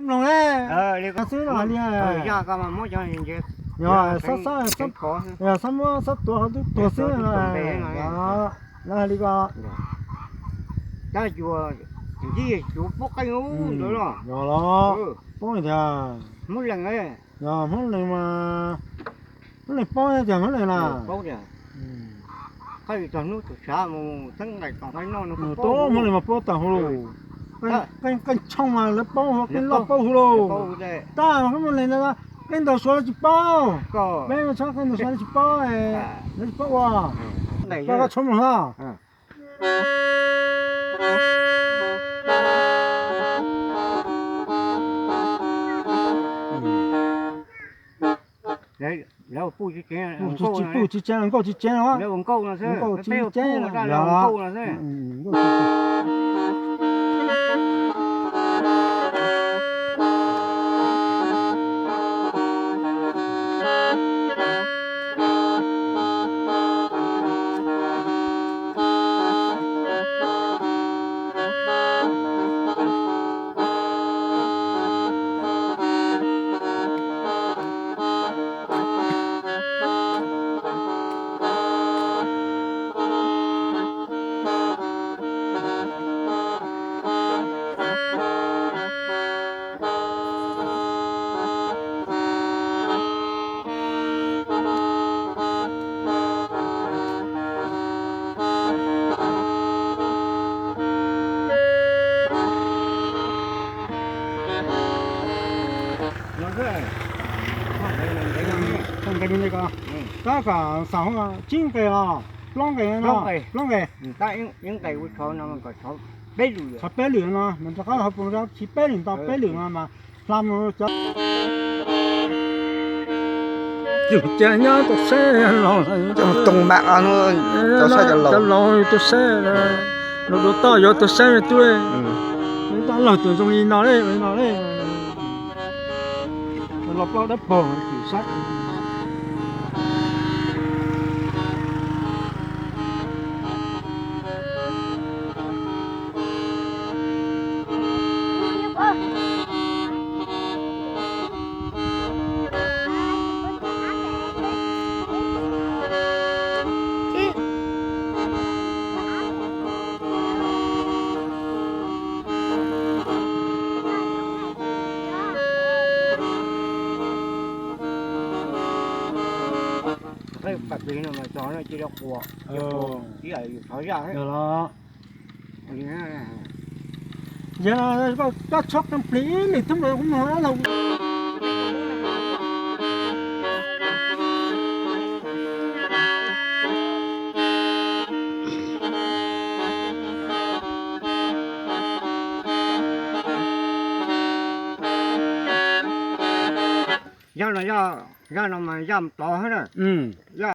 Mloog ne, xwb no li. Yog xob muab xob tuav qhov twb tuag xwb no. Lawv hais li ko. Tab yuav tsis yuav poob qeej ub ntawd los. Yog los, poob tiag. Hmoob lees, yog Hmoob lees mas, Hmoob lees poob tiag, Hmoob lees na. Qhov hnub tus tshav mus xeeb nqaij tom qab noj no, Hmoob lees mas poob tag hauv lus. Qeej tshooj mas lawv paub, qeej loj paub hauv lus. Tab Hmoob lees na, qeej ntaus suav lawv tsis paub. Peb tsob qeej ntaus suav lawv tsis paub, lawv tsis paub ua. Koj txhob mloog hlo. Puj tsis ceev, nkauj tsis ceev, nkauj tsis ceev. Tab kom xav tsib nqe los plaub nqe no, plaub nqe. Tshav peb lwm no, rov qab ho poob tshav peb lwm, ntau peb lwm no mas hla mus cov. Yus cas nyob tau seb los, cov laus yus tau seb, los dua toj yuav tau seb me tub. Toj laug tus zoo li no li no li. Los plaub dawb paug tsis saib. Yog los, yog koj txhob qee plig ib lim thoob lawm kuv mus hauv dab laug. Yaj no, yaj no mas yaj tod na.